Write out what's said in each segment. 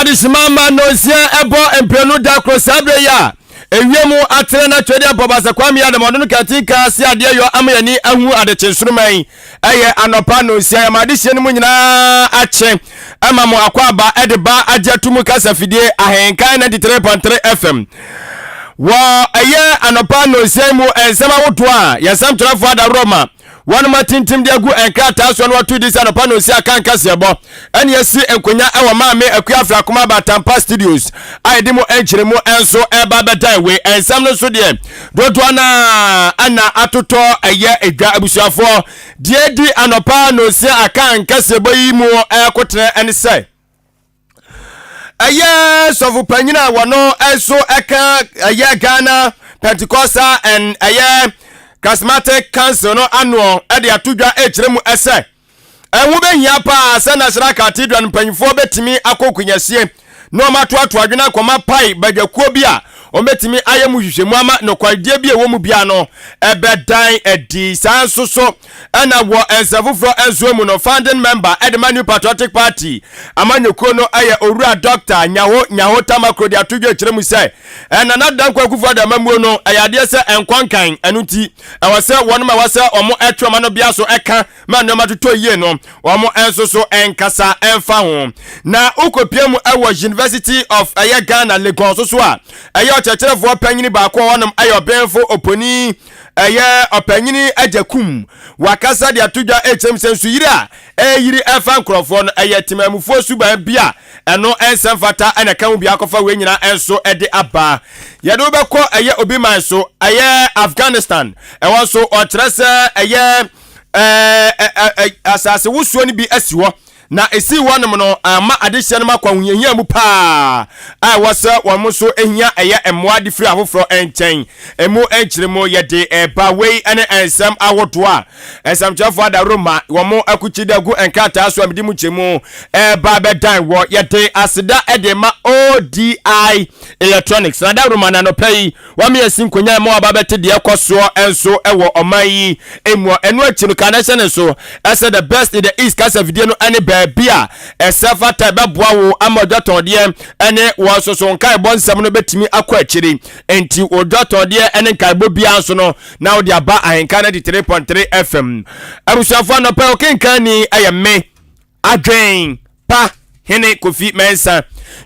adehyema ma nnɔnsia ɛbɔ mprenu da koro saa berɛ yi a ewiem atene na twɛdeɛ mpɔbasa Kwame Adam ɔno no katinka ase adeɛ yɔ ama yɛni ahu adekye nsoroma yi ɛyɛ anɔpa nnɔnsia yɛma adehyeɛ no mu nyinaa akye ɛma mo akɔ aba ɛde ba agye ato mu kasa fidie ahenkan 93.3 FM wɔ ɛyɛ anɔpa nnɔnsia mu nsɛm ahodoɔ a yɛnsɛm twerɛfoɔ adaworɔ ma Wɔnom atintim de agu nkrataa soɔ na wɔato di sɛ anɔpa na ɔsi aka nkaseɛbɔ ɛne asi nkonya ɛwɔ Maame Akua Afrakoma Abatampa Studios a yɛde mu nkyerɛmu nso ɛreba bɛdan wei nsɛm no nso deɛ dodoɔ no a ɛna atotɔ ɛyɛ edwa abusuafoɔ deɛ di anɔpa na ɔsi aka nkaseɛbɔ yi mu ɛkotene ɛne sɛ ɛyɛ sɔfo panyin a wɔno nso ɛka ɛyɛ Ghana Pentecostal and ɛyɛ Charismatic Council no anoɔ ɛde ato dwa ɛkyerɛ mu ɛsɛ ɛho bɛhia paa sɛ National Cathedral no mpanyinfoɔ bɛtumi akɔ kunyasie na wɔn atoato adwene akɔma pae badwakuo bi a wɔbɛtumi ayɛ mu hwehwɛmu ama nokwaredie bi a ɛwɔ mu bia no ɛbɛdan adi. Saa nso so ɛna wɔ nsɛm foforɔ nso mu no, founding member ɛde ma New Patriotic Party amanyɔkuo no ɛyɛ Owura Dɔkta Nyaho Nyaho Tamakro de ato dwa kyerɛ mu sɛ ɛna Nana Dankwa Akufo-Addo amammuo no ɛyɛ adeɛ sɛ ɛnkɔ nkan, ɛno nti ɛwɔ sɛ wɔnom ɛwɔ sɛ wɔn ɛtwe wɔn ano bea so ɛka ma nneɛma totɔ yie no wɔn nso so nkasa mfa ho. Na wokɔpia mu wɔ University of ɛyɛ Ghana Legon so so a ɛyɛ ɔkyerɛkyerɛfoɔ panyini baako a wɔnom ɛyɛ ɔbenfo oponi ɛyɛ ɔpanyini Agyakum wakasa de ato dwa ɛkyɛm sɛ nsuyiri a ɛyiri ɛfa nkurɔfoɔ no ɛyɛ temamufoɔ suban bi a ɛno ɛnsɛ mfata ɛna ɛka ho bi akɔfa wei nyinaa ɛnso ɛde aba. Yɛde wobɛkɔ ɛyɛ obi man so ɛyɛ Afghanistan ɛwɔ nso ɔkyerɛ sɛ ɛyɛ ɛɛ asase wosoɔ no bi asi hɔ na esii hɔnom no ama adehyeɛ no ma kɔ ahohiahia mu paa a ɛwɔ sɛ wɔn nso hia ɛyɛ mmoa de firi afoforɔ nkyɛn. Emu nkyeremu yɛde ɛba wei ne nsɛm ahodoɔ a nsɛmtwerɛfoɔ adaworo ma wɔn akukyi de agu nkrataa so a mede mu nkyeremu ɛreba bɛdan wɔ. Yɛde aseda de ma ODI Electronics na adaworo ma no anɔpa yi Wɔama yɛasi nkonyan ma wɔaba abɛte deɛ ɛkɔ soɔ nso wɔ ɔman yi mu. Ɛno akyi no, ka na hyɛ ne nso sɛ The Best in the East kasafidie no ne baabi a ɛsɛ fata ɛbɛboa wo ama odwatɔndeɛ ne wɔn nso so nkaebɔ nsɛm no bɛtumi akɔ akyiri. Enti odwatɔndeɛ ne nkaebɔ biara nso no na wode aba Ahenka 93.3 FM. Abusuafoɔ, anɔpa yi okenkanni yɛ me. Adwen pa hene Kofi Mensah.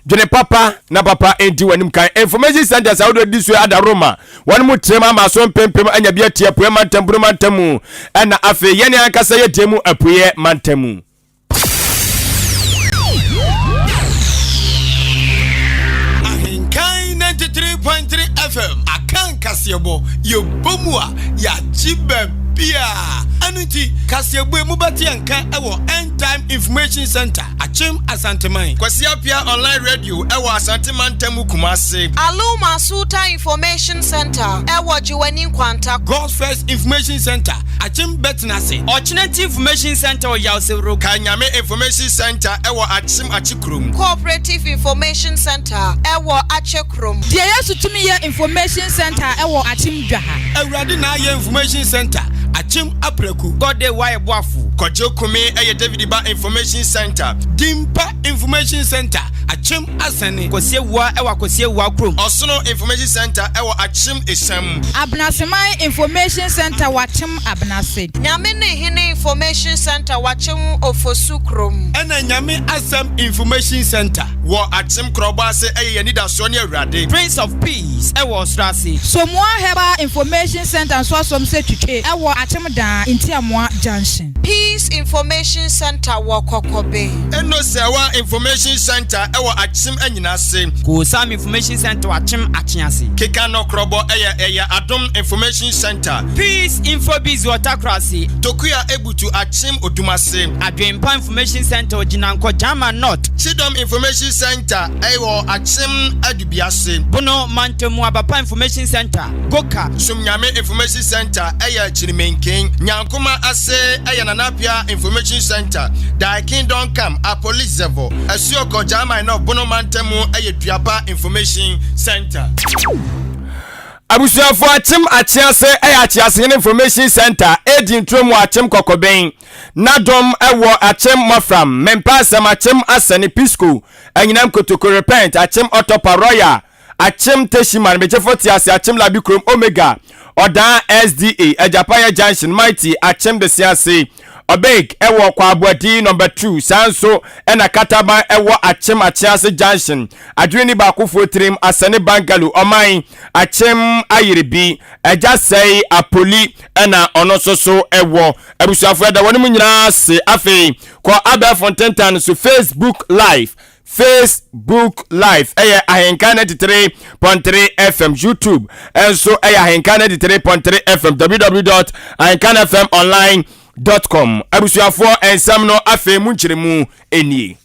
Dwene papa na papa nti w'anim kan. Information centers ahodoɔ di so ada Roma. Wɔn mu trem ama so mpempem anya bi atie apueɛ mantam bunu mantam mu ɛna afei yɛne ankasa yɛ deɛ mu apueɛ mantam mu. Ahenkan 93.3 FM Akan kaseɛbɔ yɛbɔ mu a yɛagye baabiaa ɛno nti kaseɛbɔ yi mobɛte yɛn nka wɔ End Time Information Center Akyem Asanteman. Kwasi Appiah Online Radio wɔ Asante Mantam mu Kumase. Aluma Sultan Information Center wɔ Gyewane Nkwanta. God's First Information Center Akyem Bɛtenase. Ɔkyenati Information Center wɔ Yawsewuro. Kanyame Information Center wɔ Akyem Akyekurom. Cooperative Information Center wɔ Akyekurom. Deɛ Yesu Tumi Yɛ Information Center wɔ Akyem Dwaha. Awurade Na Ayɛ Information Center, Akyem Apraku. God Day Wayɛ Boafo. Kwadwo Kumi yɛ David Ba Information Center. Dimpa Information Center, Akyem Asɛne. Kwasi Awuah wɔ Akwasi Awuah kurom. Ɔsono Information Center wɔ Akyem Esiam. Abenaseman Information Center wɔ Akyem Abenase. Nyame Ne Hene Information Center wɔ Akyem Ofosu kurom. Ɛna Nyame Asɛm Information Center. Wɔ Akyem Korɔbɔ ase yɛ yɛn anidasoɔ ne Awurade. Prince of Peace wɔ ɔsoro ase. Somoa Herbal Information Centre nso asom sɛ twitwe wɔ Akyem Daa, Ntiamoa Junction. Peace Information Centre wɔ Kɔkɔbe. Enosewa Information Centre wɔ Akyem Anyinase. Koosam Information Centre wɔ Akyem Akyease. Keka Nɔkorɔbɔ yɛ ɛyɛ Adom Information Centre. Peace Infobiz wɔ Takorase. Tokua Ebutu Akyem Odumase. Adwenpa Information Centre wɔ Gyinankɔ, Gyama North. Kyidɔm Information Centre wɔ Akyem Adubiase. Bono Mantamu Abapa Information Centre, Goka. Somnyame Information Centre yɛ Kyirimenken. Nyankoma ase yɛ Nana Appiah Information Centre, Thy Kingdom Come, Apolizevo. Asuokɔ, Gyama North, Bono Mantamu yɛ Duaba Information Centre. Abusuafoɔ, Akyem Akyease yɛ Akyeasehene Information Centre ɛredi nturo mu wɔ Akyem Kɔkɔbɛn, Nadom wɔ Akyem Mɔfram, Mempɛ Asɛm, Akyem Asɛne, Pisco, Anyinam Kotoko, Repent, Akyem Ɔtɔpa, Royal, Akyem Techiman, Megyefo Tease, Akyem Labi Kurom, Omega, Ɔdaa SDA, Agyapayɛ Junction, Mighty, Akyem Besease, Ɔbeg wɔ Kwaboadi Number 2, saa nso na Kataban wɔ Akyem Akyease Junction, Adwene Ni Baakofoɔ Tirim, Asɛne Bungalow, Ɔman, Akyem Ayerbi, Agya Sɛe, Apoli na ɔno nso so wɔ. Abusuafoɔ, yɛda wɔn nyinaa ase. Afei kɔ abɛɛfo ntentan no so, Facebook Live, Facebook Live ɛyɛ Ahenka 93.3 FM, YouTube nso ɛyɛ Ahenka 93.3 FM, www.ahenkanfmonline.com. Abusuafoɔ, nsɛm no afei mu nkyerɛmu nie.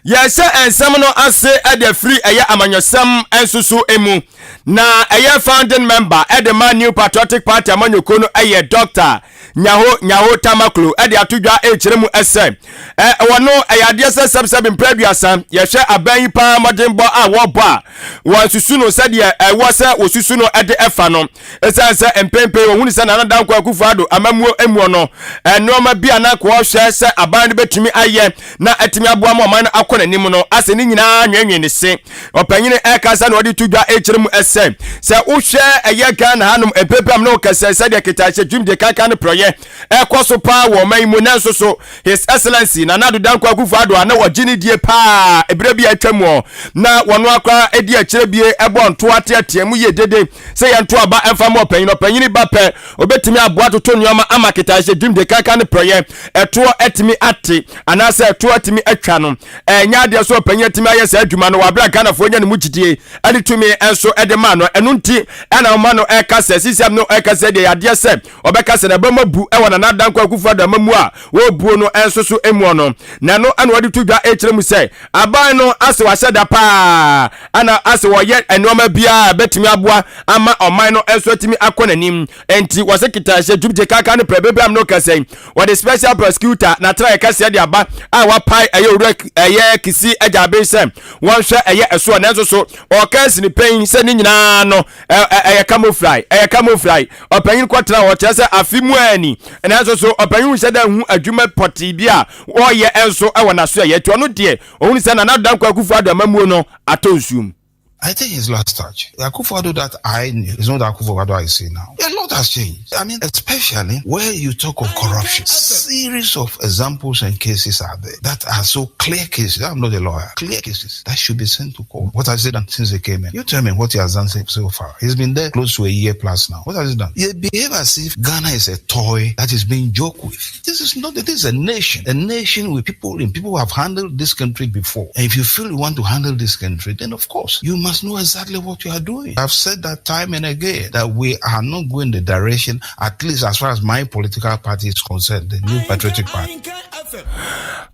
Yɛhyɛ nsɛm no ase de afiri ɛyɛ amanyɔsɛm nso so mu, na ɛyɛ founding member ɛde ma New Patriotic Party amanyɔkuo no ɛyɛ Dr. Nyaho Nyaho Tamaklo ɛde ato dwa ɛrekyerɛ mu ɛsɛ ɛwɔ no ɛyɛ adeɛ sɛ sɛbsɛb mpɛ 30 yɛhwɛ aban yi paa mmɔdenbɔ a wɔbɔ a, wɔnsusu no sɛdeɛ ɛwɔ sɛ wɔsusu no ɛde ɛfa no, ɛsiane sɛ mpɛmpɛn wɔhunu sɛ Nana Dankwa Akufo Addo amammuo muo no, nneɛma bi a na wɔhwɛ sɛ aban no bɛtumi ayɛ na atumi aboa ma ɔman no akɔ n'anim no, asɛ ne nyinaa nwenwe ne se. Ɔpanyini ɛkasa na ɔde to dwa ɛkyerɛ mu ɛsɛ sɛ wohwɛ ɛyɛ Ghana hanom mpɛmpɛm ne wokɛsɛ sɛdeɛ ketahyɛ dwumdie kankan no prɔyɛ ɛkɔ so paa wɔ ɔman yi mu, nanso so His Excellency Nana Addo Dankwa Akufo Addo a na wɔgye ne die paa ebere bi a atwa mu na wɔn akora edi akyire bie ɛbɔ nto ateatea mu yie dede sɛ yɛnto aba ɛmfa ma ɔpanyin, ɔpanyin ba pɛ obetumi aboa toto nneɛma ama ketahyɛ dwumdie kankan no prɔyɛ ɛtoɔ atumi ate anaasɛ ɛtoɔ atumi atwa no, ɛnyɛ adeɛ so ɔpanyin atumi ayɛ saa adwuma no wɔ abere a Ghanafoɔ nya ne mu gyidie ɛde tumi nso ɛde maa no. Ɛno nti ɛna ɔma no ɛka sɛ sisiam no ɛka sɛ deɛ yadeɛ sɛ ɔbɛka sɛ n'abam abu ɛwɔ Nana Dankwa Akufo Addo amamu a wɔrebuo no nso so emuɔ no, na ɛno ɛna wɔde to dwa ɛkyerɛ mu sɛ aban no asɛ wahyɛ da paa ɛna asɛ wɔyɛ nneɛma biara bɛtumi aboa ama ɔman no nso atumi akɔ n'anim. Nti wɔsɛ kita hyɛ dwumgye kaka no pɛ bebe am no kɛsɛ wɔde special prosecutor na tra ɛkɛseɛ de aba a wapae ɛyɛ owura ɛyɛ Kisi Agyabe sɛ wɔnhwɛ ɛyɛ ɛsoɔ, nanso so ɔka asini pɛn sɛ ne nyinaa no ɛyɛ camouflage, ɛyɛ camouflage. Ɔpanyin kɔtena hɔ kyerɛ sɛ afe mu ani, nanso so ɔpanyin hyɛ dɛ hu adwuma pɔtee bi a wɔyɛ nso ɛwɔ n'aso ɛyɛ nti ɔno deɛ ohun sɛ Nana Dankwa Akufo Addo amamuo no atɔ nsuom. I think he's lost touch. The Akufo-Addo that I knew is not the Akufo-Addo I see now. A lot has changed. I mean, especially where you talk of corruption. Series of examples and cases are there that are so clear cases. I'm not a lawyer. Clear cases that should be sent to court. What has he done since he came in? You tell me what he has done so far. He's been there close to a year plus now. What has he done? He behave as if Ghana is a toy that is being joked with. This is not, this is a nation with people in people who have handled this country before. And if you feel you want to handle this country, then of course you must know exactly what you are doing. I've said that time and again that we are not going the direction, at least as far as my political party is concerned, the New Patriotic Party.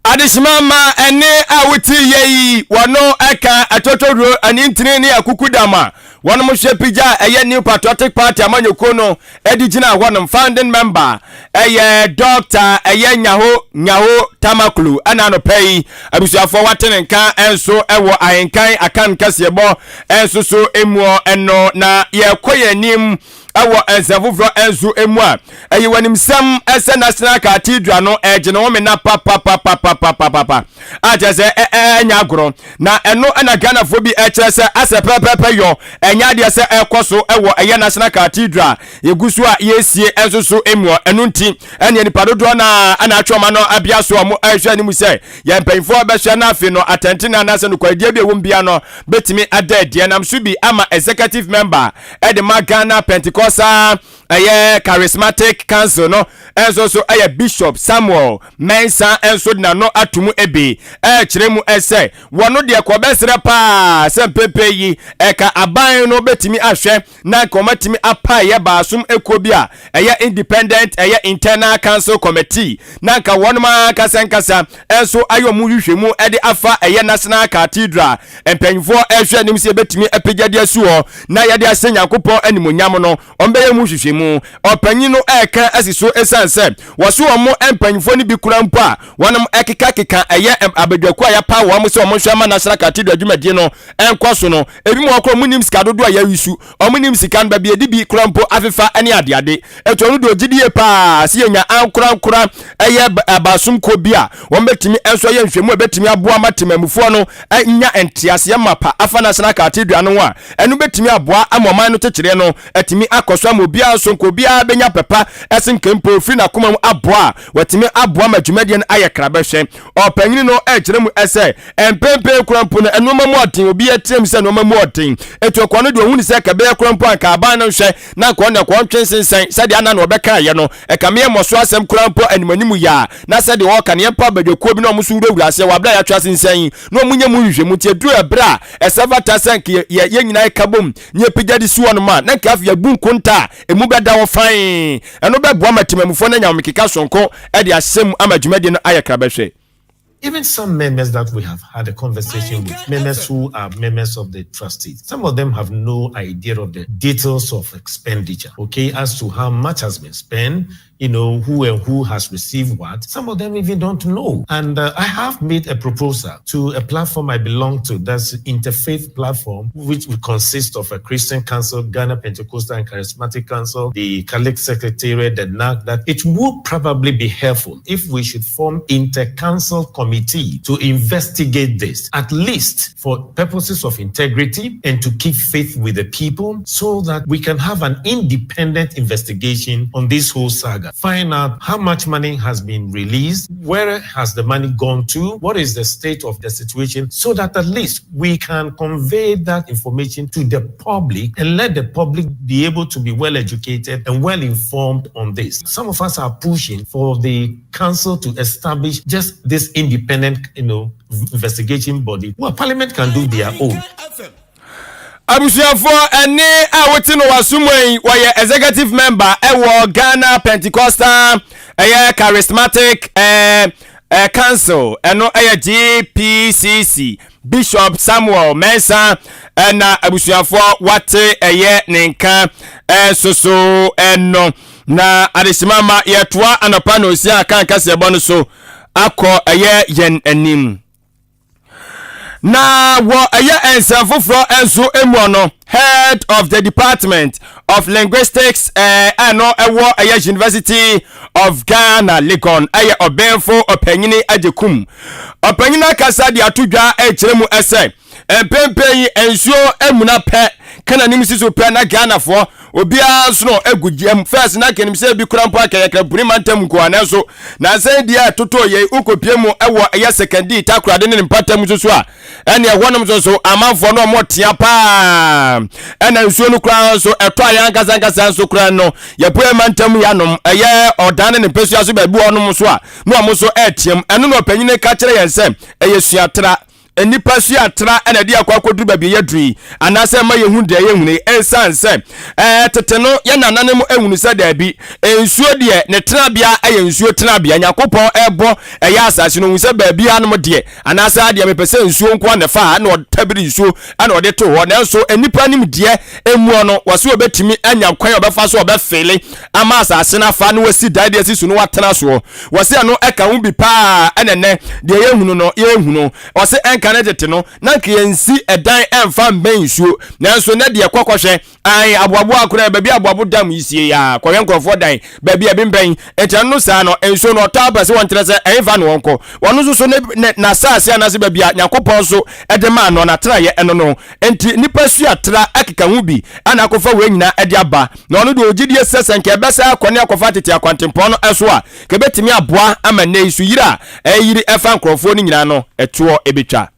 Adehyema ma ɛne a wote yɛ yi, wɔno ɛka atotoduro ɛne ntini ne akuku dam a wɔnom hwɛ pigya a ɛyɛ New Patriotic Party amanyɔkuo no ɛde gyina hɔnom, founding member ɛyɛ Doctor ɛyɛ Nyaho Nyaho Tamaklo, ɛna anɔpɛ yi abusuafoɔ wate ne nka nso ɛwɔ Ahenkan Akan kɛseɛbɔ nso so emuɔ ɛno. Na yɛkɔ yɛn anim ɛwɔ nsɛm foforɔ nso emu a ɛyɛ wɔnimsɛm ɛsɛ National Cathedral no ɛgye ne ho mena papapapapapapa a kyerɛ sɛ ɛnyɛ agorɔ, na ɛno ɛna Ghanafoɔ bi ɛkyerɛ sɛ asɛ pɛpɛpɛ yɔ ɛnyɛ adeɛ sɛ ɛkɔ so ɛwɔ ɛyɛ National Cathedral yɛgu so a yɛsie nso so emuɔ. Ɛno nti ɛne nipa dodoɔ na ɛna atwe ɔma no abia so a ɔmo ɛhwɛ anim sɛ yɛn mpanyinfoɔ bɛhwɛ na afei no atɛntene anaasɛ nokwaredie bi a ɛwɔ mu bia no bɛtumi ada adiɛ nam so bi ama executive member ɛde ma Ghana Pentecostal ɛyɛ Charismatic Council no ɛnso so ɛyɛ Bishop Samuel Mensah nso de n'ano ato mu ebi ɛrekyerɛ mu ɛsɛ wɔn deɛ kɔbɛsrɛ paa sɛ mpepe yi ɛka aban no bɛtumi ahwɛ na nka wɔatumi apa ɛyɛ baasom ekuo bi a ɛyɛ independent ɛyɛ internal council committee na nka wɔn ankasa nkasa nso ayɛ wɔn hwehwɛmu ɛde afa ɛyɛ National Cathedral mpanyinfoɔ ɛhwɛ anim sɛ yɛbɛtumi apagya de asi hɔ na yɛde ahyɛ Nyankopɔn animonyam no, wɔn bɛyɛ mu hwehwɛmu. nhwehwɛmu. Ɔpanyin no reka asi so esiane sɛ wɔse wɔn mpanyimfoɔ no bi kura mpo a wɔnom kekakeka ɛyɛ abadwakuo a yɛapaw wɔn sɛ wɔn nhwɛ ma National Cathedral dwumadie no nkɔ so no, ebi mu wɔ hɔ koraa wɔn nnim sika dodoɔ a yɛresu, wɔn nnim sika no baabi yɛde bi kura mpo afefa ne adeade. Enti ɔno deɛ ɔgye die paa sɛ yɛnya ankorankora ɛyɛ abasom kuo bi a wɔn bɛtumi nso ayɛ nhwɛmu a ɛbɛtumi aboa ma temamufoɔ no nya nteaseɛ mapa afa National Cathedral no ho a ɛno bɛtumi aboa ama ɔman no kyekyereɛ no atumi akɔ so ama obiara nso nka obiara bɛnya pɛpa ɛsen nka mpo firi n'akoma mu aboa a watumi aboa ma dwumadie no ayɛ krabɛhwɛ. Ɔpanyini no ɛkyerɛ mu ɛsɛ mpempem kora mpo no nneɛma mu ɔden, obi ɛteam sɛ nneɛma mu ɔden, eti ɔkɔ no deɛ ɔhunu sɛ kɛbɛyɛ kora mpo anka aban no nhwɛ na anka ɔno ɛkɔ ntwe nsensɛn sɛdeɛ ana na ɔbɛka ayɛ no ɛkame yɛ mmɔso asɛm kora mpo animanimu yɛ a na sɛdeɛ ɔka no yɛmpa abadwakuo bi na ɔmo nso wurawura aseɛ wɔ abere a yɛatwe asensɛn yi na ɔmo nyɛ mu nhwehwɛmu. Nti ɛduru ɛberɛ a ɛsɛ fata sɛ nka yɛ yɛn nyinaa yɛka bom na yɛpagya de si hɔnom a, na nka afei yɛabu nkonta a emu bɛda hɔ fann. Ɛno bɛboa ma temamufoɔ no anya ahomekeka sononko de ahyɛ mu ama dwumadie no ayɛ krabɛhwɛ. Even some members that we have had a conversation with, members who are members of the trustees, some of them have no idea of the details of expenditure, okay, as to how much has been spent, who and who has received what. Some of them even don't know. And I have made a proposal to a platform I belong to, that's Interfaith Platform, which will consist of a Christian Council, Ghana Pentecostal and Charismatic Council, the Catholic Secretariat, the NAC, that it would probably be helpful if we should form inter-council committee to investigate this, at least for purposes of integrity and to keep faith with the people, so that we can have an independent investigation on this whole saga. Find out how much money has been released, where has the money gone to, what is the state of the situation, so that at least we can convey that information to the public and let the public be able to be well educated and well informed on this. Some of us are pushing for the council to establish just this independent investigation body. Well, Parliament can do their own. Abusuafoɔ, ɛne a wote no waso mu yi, wɔyɛ executive member ɛwɔ Ghana Pentecostal ɛyɛ Charismatic Council, ɛno ɛyɛ GPCC, Bishop Samuel Mensa, ɛna abusuafoɔ wate ɛyɛ ne nka ɛnso ɛno. Na adehyema ma yɛtoa anɔpa na osi aka nkaseɛbɔ no so akɔ ɛyɛ yɛn anim. Na wɔ ɛyɛ nsɛm foforɔ nso mu no, head of the Department of Linguistics, ɛno ɛwɔ ɛyɛ University of Ghana, Legon, ɛyɛ ɔbɛnfo ɔpanyini Agyekum. Ɔpanyini akasa de ato dwa ɛkyerɛ mu ɛsɛ mpempem yi nsuo emuna pɛ kana nim si so pɛ na Ghanafoɔ obiara nso no egu gyam first na kenim sɛ ebi kura mpo akɛyɛ krapuni mantam nko anɛ na nsɛn deɛ ɛtoto yɛ ukopie mu ɛwɔ ɛyɛ Sekondi, Takoradi ne ne mpatam nso so a ɛne ɛhɔnom nso so amanfoɔ no ɔmo tea paa. Ɛna nsuo no koraa nso ɛtɔ a yɛn ankasa ankasa nso koraa no yɛpue mantam yanom ɛyɛ ɔdan ne ne mpɛsua so baabi wɔnom nso a na ɔmo nso ɛɛteam. Ɛno na ɔpanyin ka kyerɛ yɛn sɛ ɛyɛ suatra, nipa suatra ɛna ɛde akɔ akɔduru baabi yɛduru yi anaasɛ ɛma yɛhu deɛ yɛhunu. Ɛnsan sɛ tete no yɛn nananom ehunu sɛ daabi, nsuo deɛ ne tenabea ɛyɛ nsuo tenabea. Nyankopɔn ɛbɔ ɛyɛ asase no ohun sɛ baabi anom deɛ anaasɛ adeɛ mepɛ sɛ nsuo nko na fa na ɔtabiri nsuo ɛna ɔde to hɔ. Nanso nipa nim deɛ emu no wɔsi wɔbɛtumi anya kwan a ɔbɛfa so ɔbɛfele ama asase no afa na wɔsi dan deɛ si so no watena soɔ. Wɔsi ɛno ɛka ho bi paa. Ɛna nɛ deɛ yɛhunu no yɛhunu ɔsi ɛnka ne tete no na nka yɛnsi ɛdan ɛnfa mbɛn nsuo, nanso ne deɛ kɔkɔhwɛ ayi aboaboa akora baabi aboabo dam yi sie ya kɔhwɛ nkurɔfoɔ dan baabi a ebi mbɛn. Nti ɛno saa no nsuo no ɔtɔ apɛ sɛ wɔn kyerɛ sɛ ɛnfa no wɔn kɔ wɔn nso so ne ne n'asaase anaasɛ baabi a Nyankopɔn so ɛde maa no n'atenaeɛ ɛno no. Nti nipa suatra ɛkeka ho bi ɛna akɔfa wei nyinaa ɛde aba. Na ɔno deɛ ogyidie sɛ sɛ nka ɛbɛsɛ akɔ ne akɔfa tete akwantempɔn no ɛso a kɛbɛtumi aboa ama nnɛ yi so yiri a ɛyiri ɛfa nkurɔfoɔ no nyinaa no ɛtoɔ ɛbɛtwa.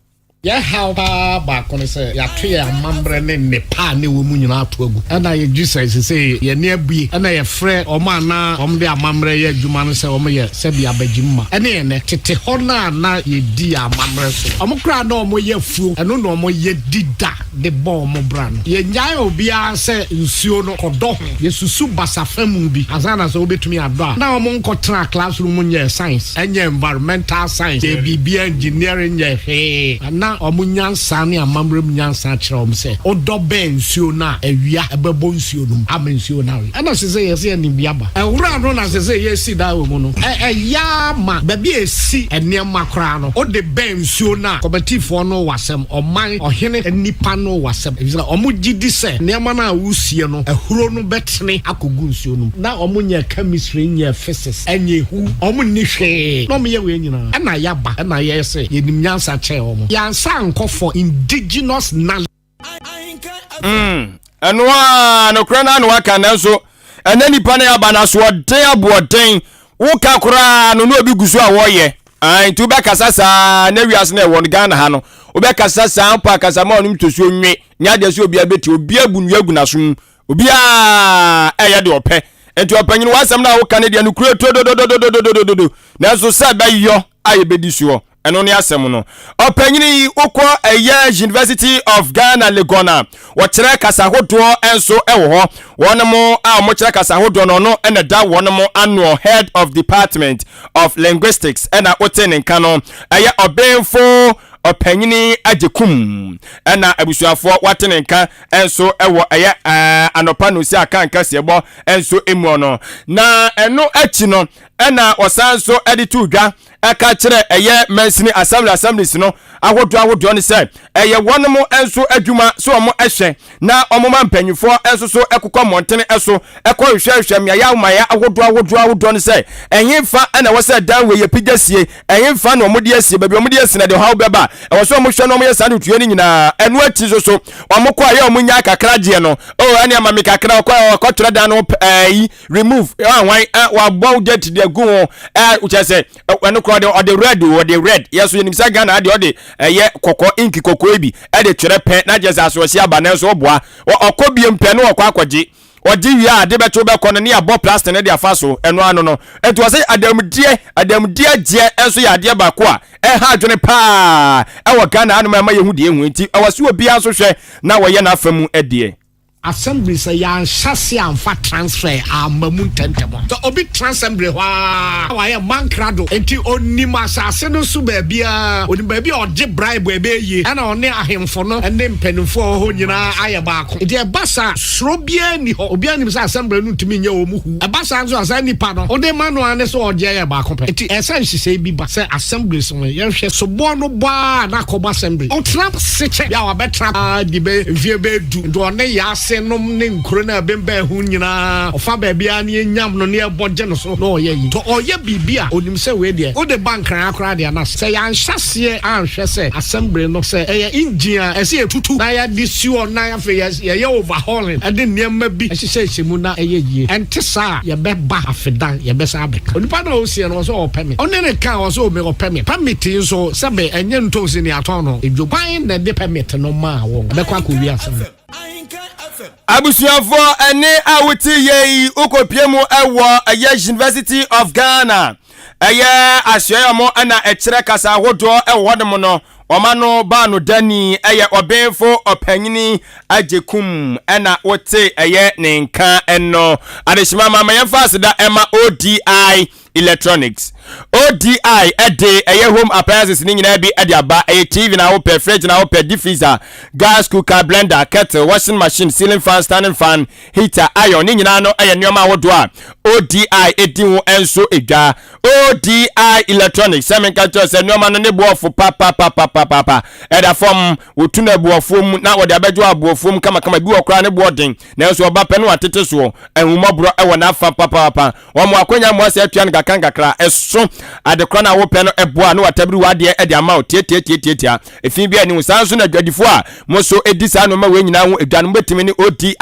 Yɛhaw paa baako ne sɛ yɛato yɛ amammerɛ ne nnepa a ne wɔ mu nyinaa ato agu. Ɛna yɛgye sɛ sɛ yɛne abue ɛna yɛfrɛ ɔmo ana ɔmo de amammerɛ yɛ adwuma no sɛ ɔmo yɛ sɛbi abagyimma. Ɛne yɛnɛ tete hɔ no a na yɛdi yɛ amammerɛ so, ɔmo koraa na ɔmo yɛ afuo, ɛno na ɔmo yɛ dida de bɔ ɔmo bra no. Yɛnyae obiara sɛ nsuo no kɔdɔ ho, yɛsusu basafa mu bi ansa na sɛ wobɛtumi adɔ a na ɔmo nkɔtena classroom nyɛ science, ɛnyɛ environmental science, yɛ biribia engineering, nyɛ hwee na Na wɔn nyansa ne amammerɛ mu nyansa kyerɛ wɔn sɛ wodɔ bɛn nsuo no a, awia bɛbɔ nsuo no mu ama nsuo no awe. Ɛna sesei yɛse yɛnim bi aba. Nwura no na sesei yɛresi dan wɔ mu no, ɛyɛ ara ma baabi a ɛsi nneɛma koraa no, wode bɛn nsuo no a, kɔmatifoɔ no wɔ asɛm, ɔman, ɔhene, nnipa no wɔ asɛm. Efisɛ wɔgye di sɛ nneɛma no a woresie no, ahuro no bɛtene akɔgu nsuo no mu. Na wɔnyɛɛ chemistry, nyɛɛ physics. Ɛnyɛ hu, wɔn nni hwee na wɔyɛ wei nyinaa. Ɛna yɛaba ɛna yɛyɛ sɛ yɛnim nyansa kyɛn wɔn. Yɛansa ankɔ for indigenous knowledge. Mm, ɛno a nokorɛ no ano aka nanso ɛnɛ nipa no aba no asoɔden aboɔden woka koraa no na obi gu so a wɔyɛ nti wobɛkasa saa na wiase no ɛwɔ no Ghana ha no wobɛkasa saa mpo akasa ma ɔnom tosuo nwe nyɛ adeɛ sɛ obiara bɛti obiara bu nnua gu n'aso mu Obiara ɛyɛ deɛ ɔpɛ. Nti ɔpanyin w'asɛm no a woka no deɛ nokorɛ turodododododododo nanso sɛ ɛbɛyɔ a yɛbɛdi soɔ ɛno ne asɛm no. Ɔpanyin yi wokɔ ɛyɛ University of Ghana Legon a wɔkyerɛ kasa hodoɔ nso ɛwɔ hɔ. Wɔn mo a wɔkyerɛ kasa hodoɔ no ɔno ɛna da wɔn mo anoɔ Head of Department of Linguistics ɛna wote ne nka no ɛyɛ ɔbenfo ɔpanyini Agyekum ɛna abusuafoɔ wate ne nka nso wɔ ɛyɛ anɔpa no si aka nkaseɛbɔ nso mu no. Na ɛno akyi no ɛna wɔsan nso de to dwa ɛka kyerɛ ɛyɛ mansini assembly assemblies no ahodoɔ ahodoɔ no sɛ ɛyɛ wɔn nso adwuma sɛ wɔn ɛhwɛ na wɔn ma mpanyinfoɔ nso so ɛkokɔ mmɔntene so ɛkɔ hwehwɛhwɛ mmeaeɛ ahomaeɛ ahodoɔ ahodoɔ ahodoɔ no sɛ ɛhefa ɛna ɛwɔ sɛ dan wei yɛ pigya sie Ɛhefa na wɔde asie? Baabi a wɔde asie no, ɛde ɔhaw bɛba. Ɛwɔ sɛ wɔhwɛ na wɔyɛ saa ntotoeɛ no nyinaa. Ɛno akyi nso so, wɔkɔ a ɛyɛ wɔn nya kakra gyeɛ no, oh, ɛne ama me kakra, ɔkɔ a ɔkɔtwerɛ dan no ɛyi, remove, ahwan, wabɔ date de agu ho, ɛ, kyerɛ sɛ, ɛno koraa ɔde, ɔde red o, ɔde red. Yɛ so yɛnim sɛ Ghana adeɛ ɔde ɛyɛ kɔkɔɔ, ink kɔkɔɔ bi, ɛde twerɛ pɛ, na kyerɛ sɛ asoɔhye aba, nanso ɔboa. Ɔkɔ biem pɛ na ɔkɔ akɔgye. Ɔgye wie a, ade bɛkye wobɛkɔ no ne abɔ plastic no de afa so, ɛno ano no. Nti ɔsɛ adanmudeɛ, adanmudeɛ gyeɛ nso yɛ adeɛ baako a ɛha adwene paa ɛwɔ Ghana hanom a ɛma yɛhu deɛ ɛhu. Nti ɛwɔ sɛ obiara nso hwɛ na wɔyɛ n'afa mu deɛ. Assembly sɛ yɛanhyɛ ase amfa transfer amma mu ntɛmntɛm a, sɛ obi tra assembly hɔ ara a wayɛ mankrado nti ɔnim asase no so baabiara, ɔnim baabi a ɔgye bribe a ɛbɛyɛ yie, ɛna ɔne ahemfo no ne mpanimfoɔ a ɛwɔ hɔ nyinaa ayɛ baako. Nti ɛba saa a, Suro biara nni hɔ. Obiara nim sɛ asɛmbrɛ no ntumi nyɛ wɔn hu. Ɛba saa nso a, saa nipa no, wode ma no ara ne sɛ ɔgye yɛ baako pɛ. Enti ɛsɛ sɛ nhyehyɛe bi ba sɛ assemblies no, yɛnhwɛ soboɔ no bɔ ara na akɔbɔ assembly. Ɔtena ase kyɛ. Bi a wabɛtena ara di bɛyɛ mfeɛ bɛyɛ du. Nti ɔne yɛn ase nom ne nkuro no a ɛbembɛn ho nyinaa, ɔfa baabiara na yɛnyam no na yɛbɔ gye no so na ɔyɛ yi. Nti ɔyɛ biribi a, ɔnim sɛ wei deɛ, wode ba Nkran ha koraa deɛ na sɛ yɛanhyɛ aseɛ anhwɛ sɛ assembly no, sɛ ɛyɛ engine a, ɛsɛ yɛtutu na yɛde si hɔ na afei yɛ. Yɛyɛ overhauling de nneɛma bi hyehyɛhyɛ mu na ɛyɛ yie. Ɛnte saa a, yɛbɛba afedan, yɛbɛsan abɛka. Onipa no a ɔresie no, ɔsɛ ɔwɔ permit. Ɔne no ka a, ɔsɛ ome wɔ permit. Permit yi nso, sɛbe ɛnyɛ ntoosi na yɛatɔn no dwom. Hwan na ɛde permit no maa wɔn? Ɛbɛkɔ akɔwie asɛm no. Abusuafoɔ, ɛnne a wote yɛ yi, wokɔpie mu wɔ ɛyɛ University of Ghana. Ɛyɛ asoɛeɛ a wɔn na ɛkyerɛ kasa ahodoɔ wɔ hɔnom no. Wɔn ano baano dani yɛ ɔbenfo ɔpanyini Agyekum ɛna wote ɛyɛ ne nka no. Adehyema ma ma yɛmfa aseda ɛma ODI Electronics. ODI ɛde ɛyɛ home appliances ne nyinaa bi ɛde aba. Ɛyɛ TV na wopɛ, fridge na wopɛ, deep freezer, gas cooker, blender, kettle, washing machine, ceiling fan, standing fan, heater, iron ne nyinaa no ɛyɛ nneɛma ahodoɔ a ODI ɛdi ho nso dwa. ODI Electronics sɛ menka kyerɛ sɛ nneɛma no ne boɔfo papapapapapa ɛda fam wɔtu no abuɔfoɔ mu na wɔde abɛgye wɔ aboɔfoɔ mu kamakama bi wɔ koraa ne boɔ den nanso ɔba pɛ no watete soɔ ahummɔborɔ ɛwɔ n'afa papaapa wɔn akwanya mmoa sɛ atua no kakra nkakra ɛso adekora no a wopɛ no ɛboa na watabiri w'adeɛ ɛde ama wo tiatiatiatiatia efi bi ani ho saa nso na adwadifoɔ a mo nso ɛdi saa nneɛma wei nyinaa ho adwa no mobɛtumi ne ODI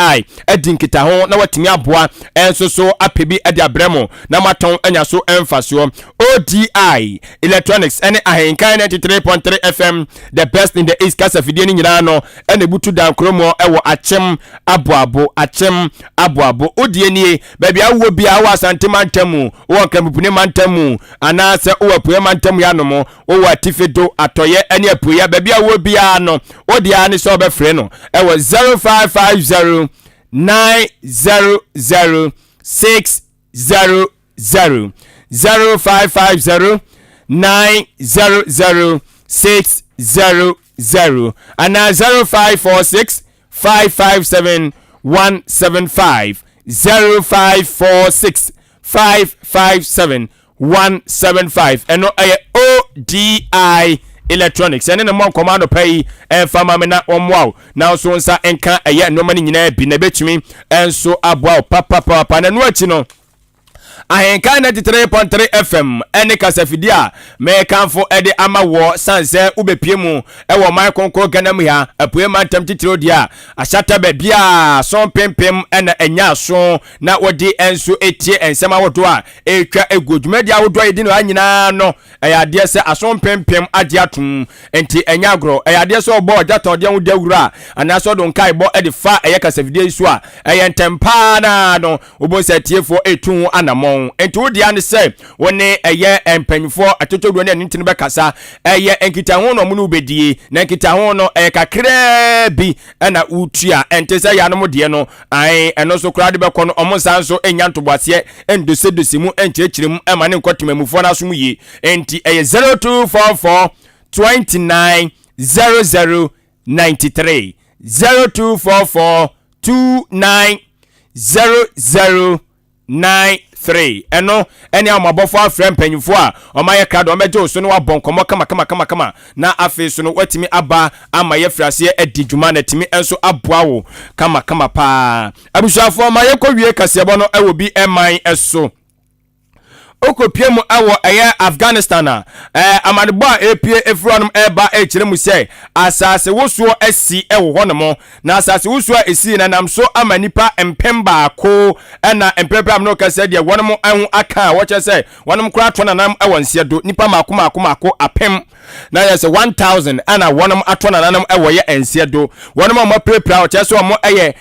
adi nkitaho na watumi aboa ɛnso so apɛ bi de abrɛ mo na moatɔn anya so mfasoɔ. ODI Electronics ne Ahenkan 93.3 FM, the best in the East kasafidie no nyinaa no ɛna ebutu dan kuromoɔ ɛwɔ Akyem Aboabo, Akyem Aboabo. Wodie nie, baabi a wowɔ biara wɔ Asante mantam mu, wowɔ Nkrampupune mantam mu, anaasɛ wowɔ Apueɛ mantam yi anom, wowɔ Atifi do, Atɔeɛ ne Apueɛ, baabi a wowɔ biara no, wodeɛ ara ne sɛ wobɛfrɛ no ɛwɔ 0550 900 600 0550 900 600. 0 anaa 0546 557 175 0546 557 175 ɛno ɛyɛ ODI Electronics ɛne ne mmɔ nkɔmmɔ anɔpa yi ɛmfa ma me na wɔmmoa wo na nso nsa nka ɛyɛ nneɛma no nyinaa bi na ɛbɛtumi nso aboa wo papapapa. Na ɛno akyi no, Ahenkan 93.3 FM ne kasafidie a mekamfo de ama woɔ sane sɛ wobɛpie mu wɔ ɔman kronkron Ghana mu ha, Apueɛ mantam titiriw deɛ a, ahyata baabi a so mpempem na ɛnya aso na wɔde nso tie nsɛm ahodoɔ a ɛretwa guo. Dwumadie ahodoɔ a yɛdi no ha nyinaa no, ɛyɛ adeɛ sɛ aso mpempem agye atom, nti ɛnyɛ agorɔ. Ɛyɛ adeɛ sɛ ɔbɔ ɔgyatɔdeɛ ho dawuro a, anaasɛ ɔde nkaebɔ de fa ɛyɛ kasafidie yi so a, ɛyɛ ntɛm paa naa no wobɛhu sɛ atiefoɔ ɛretu ho anammɔn. Nti wo dea ne sɛ wo ne ɛyɛ mpanyinfoɔ atotɔduro ne ɛno nti no bɛkasa. Ɛyɛ nkitaho na ɔmo ne wo bɛdie, na nkitaho no ɛyɛ kakraa bi ɛna wotua, ɛnte sɛ yɛanom deɛ no. Ae, ɛno nso koraa de bɛkɔ no, ɔmo nsa nso nnya ntoboaseɛ ndosedose mu nkyerɛkyerɛ mu ɛma ne nkɔ temamufoɔ no asom yie. Nti ɛyɛ 0244 29 00 93, 0244 29 00 93. Ɛno ɛne ahomabɔfoɔ afrɛ mpanyinfoɔ a wɔayɛ krado, wɔbɛgye wo so na wɔabɔ nkɔmmɔ kama, na afei so no woatumi aba ama yɛafiri aseɛ adi dwuma na atumi nso aboa wo kamakama paa. Abusuafoɔ, ma yɛnkɔ wie kaseɛbɔ no ɛwɔ bi ɛman so. Wokɔpie mu ɛwɔ ɛyɛ Afghanistan a, amanebɔ a ɛpie ɛfiri hɔnom ɛreba ɛkyerɛ mu sɛ asase wosoɔ asi ɛwɔ hɔnom, na asase wosoɔ a ɛsii na nam so ama nipa 1000 ɛna mprɛprɛ am no kɛsɛ deɛ wɔnom ho aka a wɔkyerɛ sɛ wɔnom koraa atɔ nanam ɛwɔ nseɛ do nipa mako mako mako 1000, na yɛ sɛ 1000 ɛna wɔnom atɔ nananom ɛwɔ yɛ nseɛ do. Wɔnom a wɔapirapira wɔkyerɛ sɛ wɔn ɛyɛ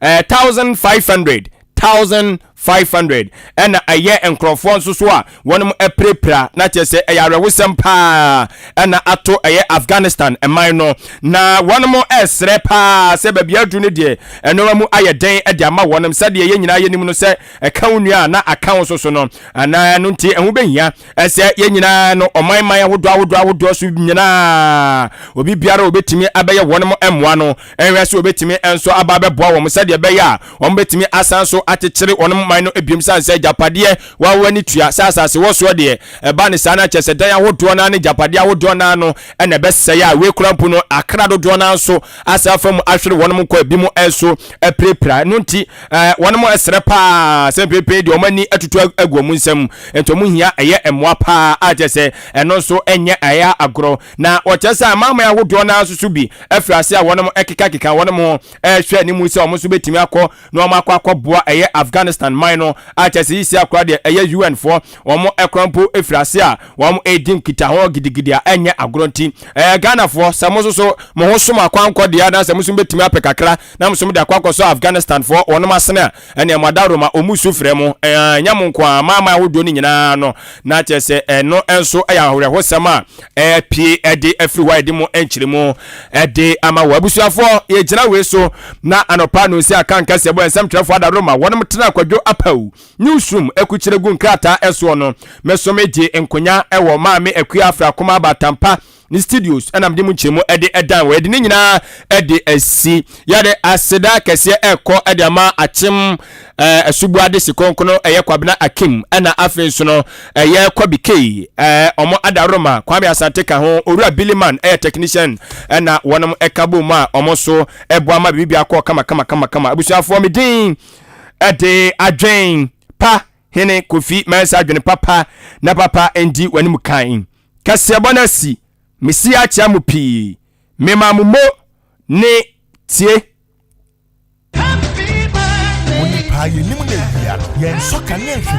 1500, 1500, 1500 ɛna ɛyɛ nkurɔfoɔ nso so a wɔnom apirapira, na kyerɛ sɛ ɛyɛ awerɛhosɛm paa ɛna ato ɛyɛ Afghanistan ɛman no, na wɔnom ɛsrɛ paa sɛ baabi aduru no deɛ ɛnneɛma mu ayɛ den ɛde ama wɔnom, sɛdeɛ yɛn nyinaa yɛnim no sɛ ɛka wo nua a na aka wo so no anaa no. Nti ɛho bɛhia ɛsɛ yɛn nyinaa no, ɔman man ahodoɔ ahodoɔ ahodoɔ so nyinaa, obi biara a obɛtumi abɛyɛ wɔnom mmoa no, ɛnhwɛ sɛ obɛtumi nso aba abɛboa wɔn sɛdeɛ ɛbɛyɛ a wɔn bɛtumi asan so akyekyere wɔn man no ebiem, san sɛ agyapadeɛ wawo ani tua sɛ asase wɔ soɔ deɛ ɛba ne saa no akyɛ sɛ dan ahodoɔ naa ne agyapadeɛ ahodoɔ naa no ɛna ɛbɛsɛe a wei kura mpo no akra dodoɔ naa nso asa afa mu ahwere wɔn nkɔ, ebi mu nso apirapira no. Nti wɔn mo ɛsrɛ paa sɛ mpepee deɛ wɔn ani atutu agu wɔn nsam, nti wɔn hia ɛyɛ mmoa paa a kyerɛ sɛ ɛno nso ɛnyɛ ɛyɛ agorɔ. Na wɔkyerɛ sɛ amanaman ahodoɔ naa nso so bi afiri ase a wɔn ɛkekakeka wɔn ho ɛrehwɛ anim sɛ wɔn nso bɛtumi akɔ na wɔn akɔ akɔboa ɛyɛ Afghanistan man no, a kyerɛ sɛ yisi akora deɛ ɛyɛ UN foɔ wɔn ɛkora mpo afiri ase a wɔn ɛredi nkitaho gidigidi a ɛnyɛ agorɔ. Nti Ghanafoɔ, sɛ mo nso so mo ho som akwankɔ deɛ anaasɛ mo nso bɛtumi apɛ kakra na mo nso de akɔ akɔsɔ Afghanistan foɔ wɔn asene a, ɛnea mo adaroma ɔmu su frɛ mo, ɛnyɛ mo nko a, amanaman ahodoɔ no nyinaa no, na kyerɛ sɛ ɛno nso ɛyɛ awerɛhosɛm a ɛpie ɛde afiri hɔ a yɛde mo nkyerɛmu ɛde ama wɔ. Abusuafoɔ, yɛgyina wei so na anɔpa no nsi aka nkɛseɛ bɔ nsɛm twerɛfoɔ adaroma wɔnom tena Kwadwo Apaw newsroom akukyerɛ gu nkrataa ɛsoɔ no. Meso megye nkonya ɛwɔ Maame Akua Afrakoma Abatampa ne studios ɛna mede mu nkyerɛmu ɛde ɛdan wɔ yɛde ne nyinaa ɛde asi. Yɛde aseda kɛseɛ ɛkɔ ɛde ama Akyem Asubuade Sikonkono, ɛyɛ Kwabena Akim, ɛna afei nso no ɛyɛ Kwabi Kei, ɔmo adaroma Kwame Asante ka ho, Owura Billyman ɛyɛ technician, ɛna wɔnom ɛka bom a ɔmo nso ɛboa ma biribi akɔ kama kama kama kama. Abusuafoɔ, me din ɛde Adwen Pa Hene Kofi Mɛnsa. Adwene papa na papa ndi w'anim kan. Kɛseɛbɔ no asi mesi akyea mo pii, mema mo mo ne tie. Onipa yɛnim na awia no yɛnsɔ kanea nhwɛ.